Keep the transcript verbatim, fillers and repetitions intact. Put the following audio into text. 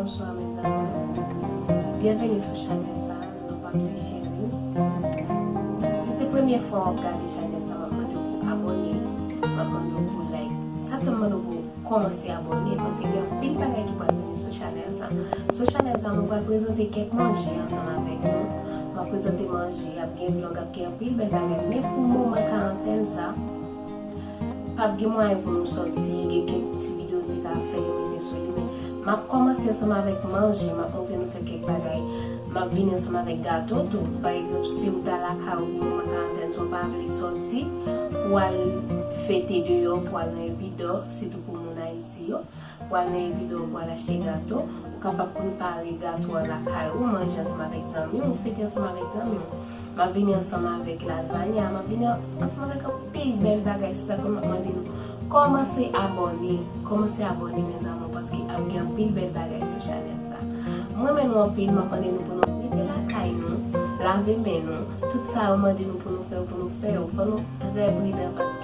Bonswa, medam. Byenveni sou chanèl sa, non pa m se Sherline. Si se premye fwa w ap gade chanèl sa, m ap mande w pou abòne, m ap mande w pou like. Sa tou m mande w pou kòmanse abòne, paske gen anpil bagay ki pral vini sou chanèl sa. Sou chanèl sa, mwen pral prezante kèk manje ansanm avèk nou. M ap prezante manje, ap gen vlog, ap gen anpil bèl bagay. Men pou moman karantèn sa, p ap gen mwayen pou nou sòti, gen kèk ti videyo nou te ka fè, yo mete sou li, men m ap kòmanse ansanm avèk manje, m ap montre nou fè kèk bagay. M ap vini ansanm avèk gato tou. Pa egzanp, si w ta lakay ou pou moman karantèn sa, w pa vle sòti pou w al fete deyò, pou w al nan Epidò, sitou pou moun Ayiti yo. Pou w al nan Epidò, pou w al achte gato, ou kapab prepare gato a lakay ou, manje ansanm avèk zanmi w, fete ansanm avèk zanmi w. M ap vini ansanm avèk lazanya, m ap vini ansanm avèk anpil bèl bagay. Se sa ke m ap mande nou. Kòmanse abòne, kòmanse abòne, mes amours, paske ap gen anpil bèl bagay sou chanèl sa. M renmen nou anpil, m ap mande nou pou nou rete lakay nou, lave men nou, tout sa yo mande nou pou nou fè, pou nou fè yo. Fò nou trè pridan, paske